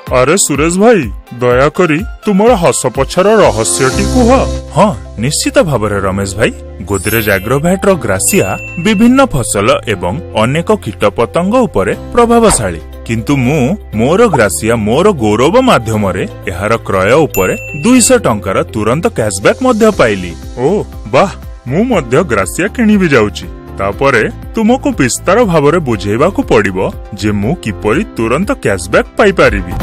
ଆରେ ସୁରେଶ ଭାଇ, ଦୟାକରି ତୁମର ହସ ପଛର ରହସ୍ୟଟି କୁହ। ହଁ, ନିଶ୍ଚିତ ଭାବରେ ରମେଶ ଭାଇ। ଗୋଦରେଜ ଆଗ୍ରୋଭ୍ୟାଟର ଗ୍ରାସିଆ ବିଭିନ୍ନ ଫସଲ ଏବଂ ଅନେକ କୀଟପତଙ୍ଗ ଉପରେ ପ୍ରଭାବଶାଳୀ, କିନ୍ତୁ ମୁଁ ମୋର ଗ୍ରାସିଆ ମୋର ଗୌରବ ମାଧ୍ୟମରେ ଏହାର କ୍ରୟ ଉପରେ 200 ଟଙ୍କାର ତୁରନ୍ତ କ୍ୟାସବ୍ୟାକ୍ ମଧ୍ୟ ପାଇଲି। ଓ ବାଃ, ମୁଁ ମଧ୍ୟ ଗ୍ରାସିଆ କିଣିବି ଯାଉଛି। ତାପରେ ତୁମକୁ ବିସ୍ତାର ଭାବରେ ବୁଝେଇବାକୁ ପଡିବ ଯେ ମୁଁ କିପରି ତୁରନ୍ତ କ୍ୟାସବ୍ୟାକ୍ ପାଇପାରିବି।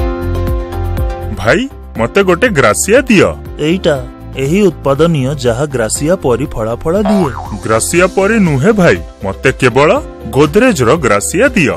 ଭାଇ, ମତେ ଗୋଟେ ଗ୍ରାସିଆ ଦିଅ। ଏଇଟା ଏହି ଉତ୍ପାଦ ନିଅ ଯାହା ଗ୍ରାସିଆ ପରି ଫଳାଫଳ ଦିଏ। ଗ୍ରାସିଆ ପରି ନୁହେଁ ଭାଇ, ମତେ କେବଳ ଗୋଦରେଜର ଗ୍ରାସିଆ ଦିଅ।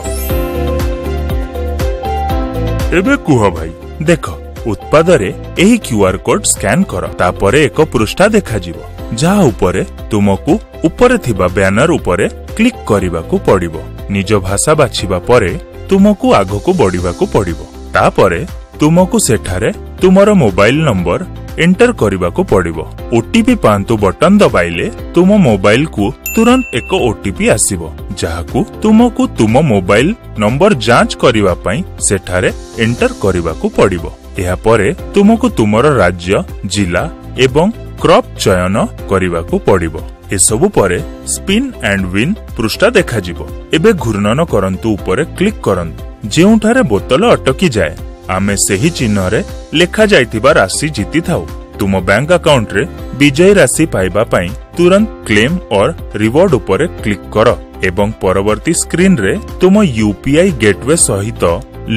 ଏବେ କୁହ ଭାଇ। ଦେଖ, ଉତ୍ପାଦରେ ଏହି କ୍ୟୁଆର କୋଡ୍ ସ୍କାନ କର। ତାପରେ ଏକ ପୃଷ୍ଠା ଦେଖାଯିବ ଯାହା ଉପରେ ତୁମକୁ ଉପରେ ଥିବା ବ୍ୟାନର ଉପରେ କ୍ଲିକ୍ କରିବାକୁ ପଡିବ। ନିଜ ଭାଷା ବାଛିବା ପରେ ତୁମକୁ ଆଗକୁ ବଢିବାକୁ ପଡିବ। ତାପରେ ତୁମକୁ ସେଠାରେ ତୁମର ମୋବାଇଲ ନମ୍ବର ଏଣ୍ଟର କରିବାକୁ ପଡିବ। ଓଟିପି ପାଆନ୍ତୁ ବଟନ ଦବାଇଲେ ତୁମ ମୋବାଇଲକୁ ତୁରନ୍ତ ଏକ ଓଟିପି ଆସିବ, ଯାହାକୁ ତୁମକୁ ତୁମ ମୋବାଇଲ ନମ୍ବର ଯାଞ୍ଚ କରିବା ପାଇଁ ସେଠାରେ ଏଣ୍ଟର କରିବାକୁ ପଡିବ। ଏହାପରେ ତୁମକୁ ତୁମର ରାଜ୍ୟ, ଜିଲ୍ଲା ଏବଂ କ୍ରପ୍ ଚୟନ କରିବାକୁ ପଡିବ। ଏସବୁ ପରେ ସ୍ପିନ୍ ଆଣ୍ଡ ୱିନ୍ ପୃଷ୍ଠା ଦେଖାଯିବ। ଏବେ ଘୂର୍ଣ୍ଣନ କରନ୍ତୁ ଉପରେ କ୍ଲିକ୍ କରନ୍ତୁ। ଯେଉଁଠାରେ ବୋତଲ ଅଟକିଯାଏ, ଆମେ ସେହି ଚିହ୍ନରେ ଲେଖାଯାଇଥିବା ରାଶି ଜିତିଥାଉ। ତୁମ ବ୍ୟାଙ୍କ ଆକାଉଣ୍ଟରେ ବିଜୟୀ ରାଶି ପାଇବା ପାଇଁ ତୁରନ୍ତ କ୍ଲେମ୍ ଅର୍ ରିୱାର୍ଡ ଉପରେ କ୍ଲିକ୍ କର ଏବଂ ପରବର୍ତ୍ତୀ ସ୍କ୍ରିନରେ ତୁମ ୟୁପିଆଇ ଗେଟୱେ ସହିତ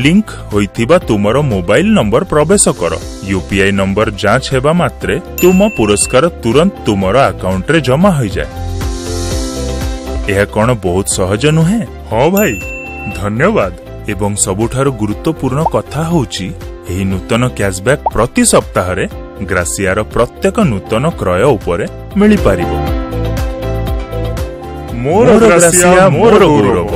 ଲିଙ୍କ ହୋଇଥିବା ତୁମର ମୋବାଇଲ ନମ୍ବର ପ୍ରବେଶ କର। ୟୁପିଆଇ ନମ୍ବର ଯାଞ୍ଚ ହେବା ମାତ୍ରେ ତୁମ ପୁରସ୍କାର ତୁରନ୍ତ ତୁମର ଆକାଉଣ୍ଟରେ ଜମା ହୋଇଯାଏ। ଏହା କଣ ବହୁତ ସହଜ ନୁହେଁ? ହଁ ଭାଇ, ଧନ୍ୟବାଦ। ଏବଂ ସବୁଠାରୁ ଗୁରୁତ୍ୱପୂର୍ଣ୍ଣ କଥା ହେଉଛି, ଏହି ନୂତନ କ୍ୟାସବ୍ୟାକ୍ ପ୍ରତି ସପ୍ତାହରେ ଗ୍ରାସିଆର ପ୍ରତ୍ୟେକ ନୂତନ କ୍ରୟ ଉପରେ ମିଳିପାରିବ। ମୋର ଗ୍ରାସିଆ, ମୋର ଗୌରବ।